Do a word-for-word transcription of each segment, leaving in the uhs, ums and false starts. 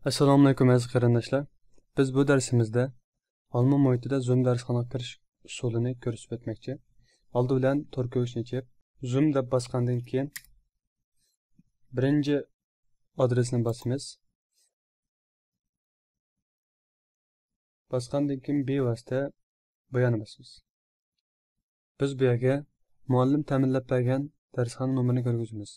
ئەسسالامۇئەلەيكۇم ئەزىز قېرىنداشلار. بىز بۇ دەرسىمىزدە ئالما مۇھىتىدا زۇم دەرسخانىغا كىرىش ئۇسۇلىنى كۆرسىتىپ ئۆتمەكچى. ئالدى بىلەن تور كۆۋرۈكنى ئېچىپ، زۇم دەپ باسقاندىن كېيىن، بىرىنچى ئادرېسنى باسىمىز. باسقاندىن كېيىن بىۋاسىتە بۇ يەرنى باسىمىز. بىز بۇ يەرگە مۇئەللىم تەمىنلەپ بەرگەن دەرسخانا نومۇرىنى كىرگۈزىمىز.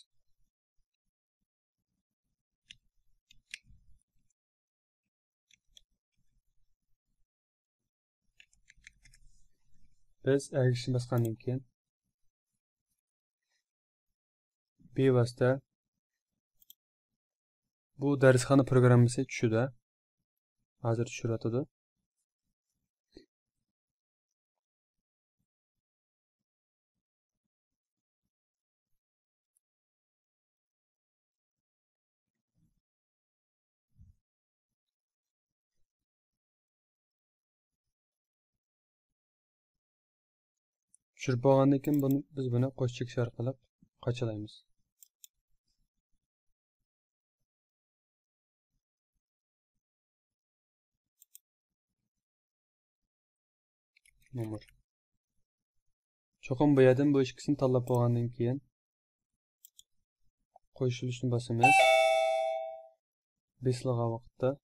بىز ئەگىشىشنى باسقاندىن كېيىن، بىۋاسىتە بۇ دەرسخانا پروگراممىسى چۈشىدۇ. ھازىر چۈشۈرۈۋاتىدۇ. چۈشۈرۈپ بولغاندىن كېيىن بۇنى، بىز بۇنى قوش چېكىش ئارقىلىق قاچىلايمىز. نومۇر. چوقۇم بۇ يەردىن بۇ ئىككىسىنى تاللاپ بولغاندىن كېيىن قوشۇلۇشنى باسىمىز. بېسىلغان ۋاقىتتا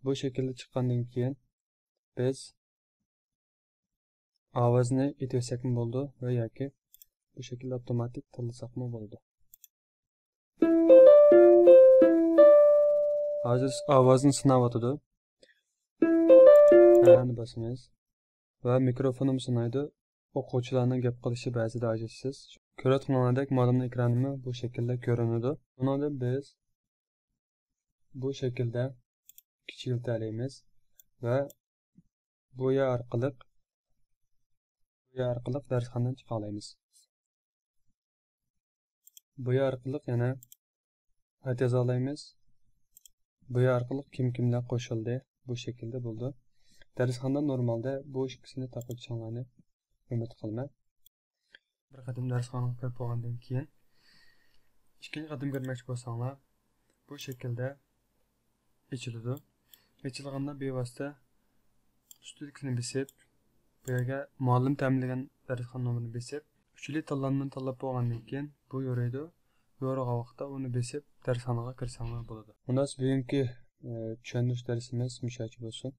بۇ شەكىلدە چىققاندىن كېيىن بىز ئاۋازنى ئېيتىۋەتسەكمۇ بولىدۇ ۋە ياكى بۇ شەكىلدە ئاپتوماتىك تاللىساقمۇ بولىدۇ. ھازىر ئاۋازنى سىناۋاتىدۇ. ھەنى باسىمىز. ۋە مىكروفونۇم سىنايدۇ. ئوقۇغۇچىلارنىڭ گەپ قىلىشى بەزىدە ئاجرىشسىز. كۆرۈۋاتقىنىڭلاردەك مۇئەللىمنىڭ ئېكرانىمۇ بۇ شەكىلدە كۆرۈنىدۇ. بۇنىڭدىن بىز بۇ شەكىلدە كىچىكلىتەلەيمىز ۋە بۇ يەر ئارقىلىق، بۇ يەر ئارقىلىق دەرسخانىدىن چىقالايمىز. بۇ يەر ئارقىلىق يەنە ئەتىيازالايمىز. بۇ يەر ئارقىلىق كىم كىملەر قوشۇلدى، بۇ شەكىلدە بولىدۇ. دەرسخانىدا نورمالدا بۇ ئىككىسىنى تاقىۋېتىشىڭلارنى ئۈمىد قىلىمەن. بىر قېتىم دەرسخانىغا كىرىپ بولغاندىن كېيىن، ئىككىنچى قېتىم كىرمەكچى بولساڭلار، بۇ شەكىلدە ئېچىلىدۇ. ئېچىلغاندا بىۋاسىتە ئۈستىدىكىنى بېسىپ، بۇ يەرگە مۇئەللىم تەمىنلىگەن دەرسخانا نومۇرىنى بېسىپ، ئۈچىلى تاللانمىنى تاللاپ بولغاندىن كېيىن، بۇ يورۇيدۇ. يورۇغان ۋاقىتتا ئۇنى بېسىپ، دەرسخانىغا كىرسەڭلار بولىدۇ. خۇلاس، بۈگۈنكى، ئە، چۈشەندۈرۈش دەرسىمىز مۇشۇ يەرچە بولسۇن.